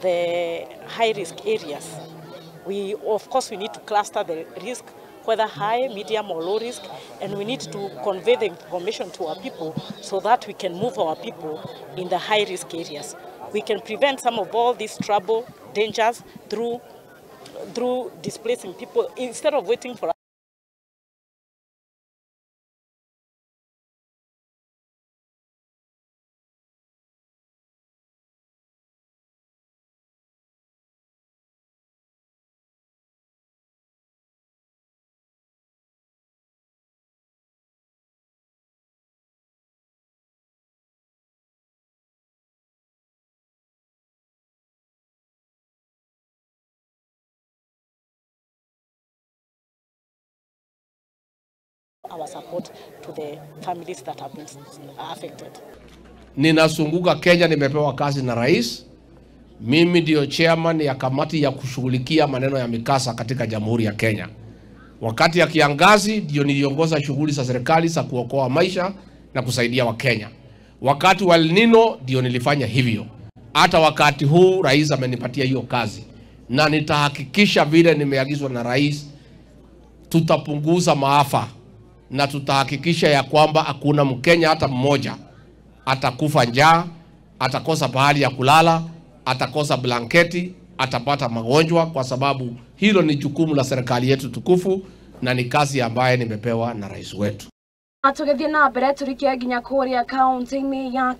the high-risk areas. We, of course, we need to cluster the risk, whether high, medium or low risk, and we need to convey the information to our people so that we can move our people in the high-risk areas. We can prevent some of all these trouble, dangers through displacing people instead of waiting for our support to the families that have been affected. Ninazunguka Kenya, nimepewa kazi na rais. Mimi ndio chairman ya kamati ya kushughulikia maneno ya mikasa katika Jamhuri ya Kenya. Wakati ya kiangazi ndio niliongoza shughuli za serikali za kuokoa maisha na kusaidia Wakenya. Wakati wa El Nino ndio nilifanya hivyo. Hata wakati huu rais amenipatia hiyo kazi, na nitahakikisha vile nimeagizwa na rais, tutapunguza maafa na tutahakikisha ya kwamba hakuna Mkenya hata mmoja atakufa njaa, atakosa pahali ya kulala, atakosa blanketi, atapata magonjwa, kwa sababu hilo ni jukumu la serikali yetu tukufu na ni kazi ambaye nimepewa na rais wetu. Tugithie na mbere turikie nginya kuria kaunti-ini ya